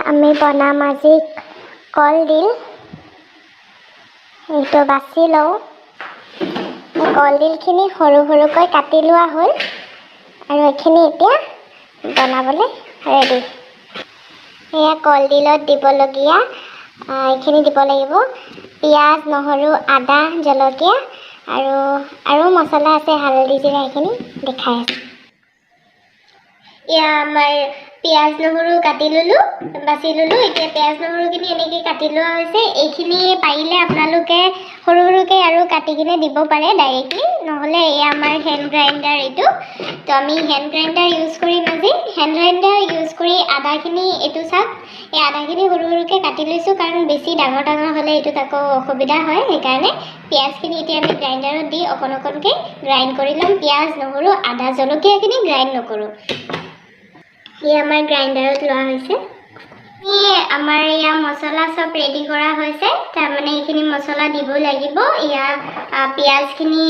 আমি বনাম আজি কলডিল। এইটো বাছি লওঁ। এই কলডিলখিনি সৰু সৰুকৈ কাটি লোৱা হ'ল আৰু এইখিনি এতিয়া বনাবলৈ ৰেডি। এয়া কলডিলত দিবলগীয়া এইখিনি দিব লাগিব: পিঁয়াজ, নহৰু, আদা, জলকীয়া আৰু আৰু মছলা আছে, হালধি, জিৰা, এইখিনি দেখাই আছোঁ। এয়া আমাৰ পিঁয়াজ, নহৰু কাটি ল'লোঁ, বাছি ল'লোঁ। এতিয়া পিঁয়াজ, নহৰুখিনি এনেকৈ কাটি লোৱা হৈছে। এইখিনি পাৰিলে আপোনালোকে সৰু সৰুকৈ আৰু কাটি কিনে দিব পাৰে ডাইৰেক্টলি। নহ'লে এয়া আমাৰ হেণ্ড গ্ৰাইণ্ডাৰ এইটো। তো আমি হেণ্ড গ্ৰাইণ্ডাৰ ইউজ কৰিম আজি। হেণ্ড গ্ৰাইণ্ডাৰ ইউজ কৰি আদাখিনি, এইটো চাওক, এই আদাখিনি সৰু সৰুকৈ কাটি লৈছোঁ, কাৰণ বেছি ডাঙৰ ডাঙৰ হ'লে এইটোত আকৌ অসুবিধা হয়। সেইকাৰণে পিঁয়াজখিনি এতিয়া আমি গ্ৰাইণ্ডাৰত দি অকণ অকণকৈ গ্ৰাইণ্ড কৰি ল'ম। পিঁয়াজ, নহৰু, আদা, জলকীয়াখিনি গ্ৰাইণ্ড নকৰোঁ। ই আমাৰ গ্ৰাইণ্ডাৰত লোৱা হৈছে। এই আমাৰ এয়া মছলা চব ৰেডি কৰা হৈছে। তাৰমানে এইখিনি মছলা দিব লাগিব। এয়া পিঁয়াজখিনি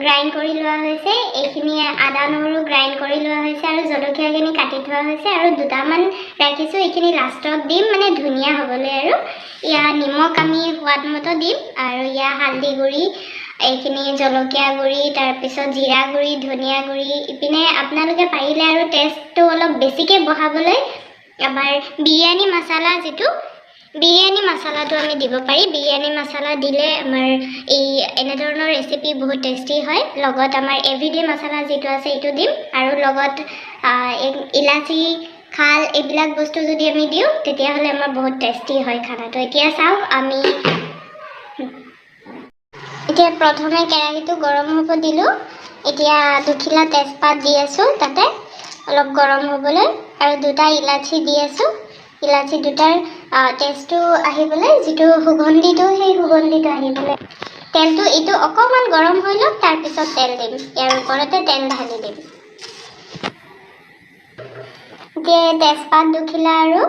গ্ৰাইণ্ড কৰি লোৱা হৈছে, এইখিনি আদা, নহৰু গ্ৰাইণ্ড কৰি লোৱা হৈছে আৰু জলকীয়াখিনি কাটি থোৱা হৈছে আৰু দুটামান ৰাখিছোঁ, এইখিনি লাষ্টত দিম, মানে ধুনীয়া হ'বলৈ। আৰু এয়া নিমখ আমি সোৱাদ মতো দিম আৰু এয়া হালধি গুড়ি, এইখিনি জলকীয়া গুড়ি, তাৰপিছত জিৰা গুড়ি, ধনিয়া গুড়ি। ইপিনে আপোনালোকে পাৰিলে আৰু টেষ্টটো অলপ বেছিকৈ বঢ়াবলৈ আমাৰ বিৰিয়ানী মছলা, যিটো বিৰিয়ানী মছলাটো আমি দিব পাৰি। বিৰিয়ানী মছলা দিলে আমাৰ এই এনেধৰণৰ ৰেচিপি বহুত টেষ্টি হয়। লগত আমাৰ এভৰিডে মছলা যিটো আছে, এইটো দিম আৰু লগত ইলাচি, খাল, এইবিলাক বস্তু যদি আমি দিওঁ, তেতিয়াহ'লে আমাৰ বহুত টেষ্টি হয় খানাটো। এতিয়া চাওক, আমি এতিয়া প্ৰথমে কেৰাহীটো গৰম হ'ব দিলোঁ। এতিয়া দুখিলা তেজপাত দি আছোঁ তাতে অলপ গৰম হ'বলৈ আৰু দুটা ইলাচি দি আছোঁ। ইলাচি দুটাৰ টেষ্টটো আহিবলৈ, যিটো সুগন্ধিটো, সেই সুগন্ধিটো আহিবলৈ। তেলটো এইটো অকণমান গৰম হৈ লওক, তাৰপিছত তেল দিম। ইয়াৰ ওপৰতে তেল ঢালি দিম। এতিয়া তেজপাত দুখিলা আৰু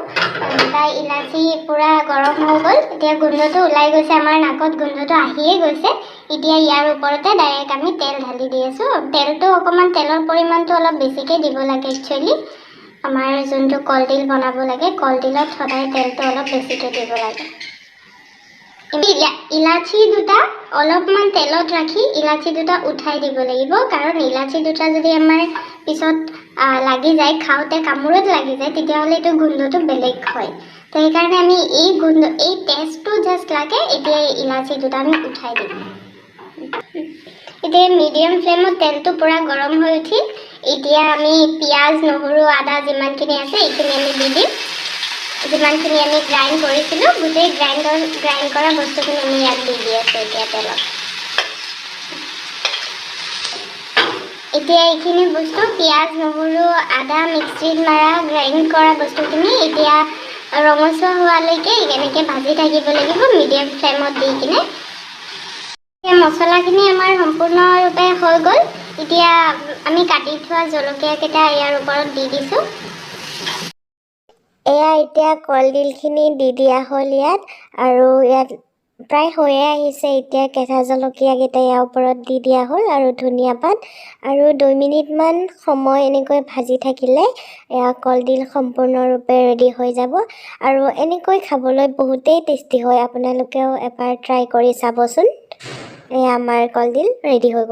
দুটা ইলাচি পূৰা গৰম হৈ গ'ল। এতিয়া গোন্ধটো ওলাই গৈছে, আমাৰ নাকত গোন্ধটো আহিয়ে গৈছে। এতিয়া ইয়াৰ ওপৰতে ডাইৰেক্ট আমি তেল ঢালি দি আছোঁ। তেলটো অকণমান, তেলৰ পৰিমাণটো অলপ বেছিকৈ দিব লাগে। একচুৱেলি আমাৰ যোনটো কলডিল বনাব লাগে, কলডিলত সদায় তেলটো অলপ বেছিকৈ দিব লাগে। ইলাচি দুটা অলপমান তেলত ৰাখি ইলাচি দুটা উঠাই দিব লাগিব, কাৰণ ইলাচি দুটা যদি আমাৰ পিছত লাগি যায়, খাওঁতে কামোৰত লাগি যায়, তেতিয়াহ'লে এইটো গোন্ধটো বেলেগ হয়। তো সেইকাৰণে আমি এই গোন্ধ, এই টেষ্টটো জাষ্ট লাগে। এতিয়া এই ইলাচি দুটা আমি উঠাই দিম। এতিয়া মিডিয়াম ফ্লেমত তেলটো পূৰা গৰম হৈ উঠিল। এতিয়া আমি পিঁয়াজ, নহৰু, আদা যিমানখিনি আছে, এইখিনি আমি দি দিম। যিমানখিনি আমি গ্ৰাইণ্ড কৰিছিলোঁ, গোটেই গ্ৰাইণ্ড কৰা বস্তুখিনি আমি ইয়াত দি দি আছোঁ এতিয়া তেলত। এতিয়া এইখিনি বস্তু, পিঁয়াজ, নহৰু, আদা, মিক্সিত মাৰা গ্ৰাইণ্ড কৰা বস্তুখিনি এতিয়া ৰঙচুৱা হোৱালৈকে এনেকৈ ভাজি থাকিব লাগিব মিডিয়াম ফ্লেমত দি কিনে। এতিয়া মছলাখিনি আমাৰ সম্পূৰ্ণৰূপে হৈ গ'ল। এতিয়া আমি কাটি থোৱা জলকীয়াকেইটা ইয়াৰ ওপৰত দি দিছোঁ। এয়া এতিয়া কলডিলখিনি দি দিয়া হ'ল ইয়াত আৰু ইয়াত প্ৰায় হৈয়ে আহিছে। এতিয়া কেঁচা জলকীয়াকেইটা ইয়াৰ ওপৰত দি দিয়া হ'ল আৰু ধনিয়া পাত আৰু 2 মিনিটমান সময় এনেকৈ ভাজি থাকিলে এয়া কলডিল সম্পূৰ্ণৰূপে ৰেডি হৈ যাব। আৰু এনেকৈ খাবলৈ বহুতেই টেষ্টি হয়। আপোনালোকেও এবাৰ ট্ৰাই কৰি চাবচোন। এয়া আমাৰ কলডিল ৰেডি হৈ গ'ল।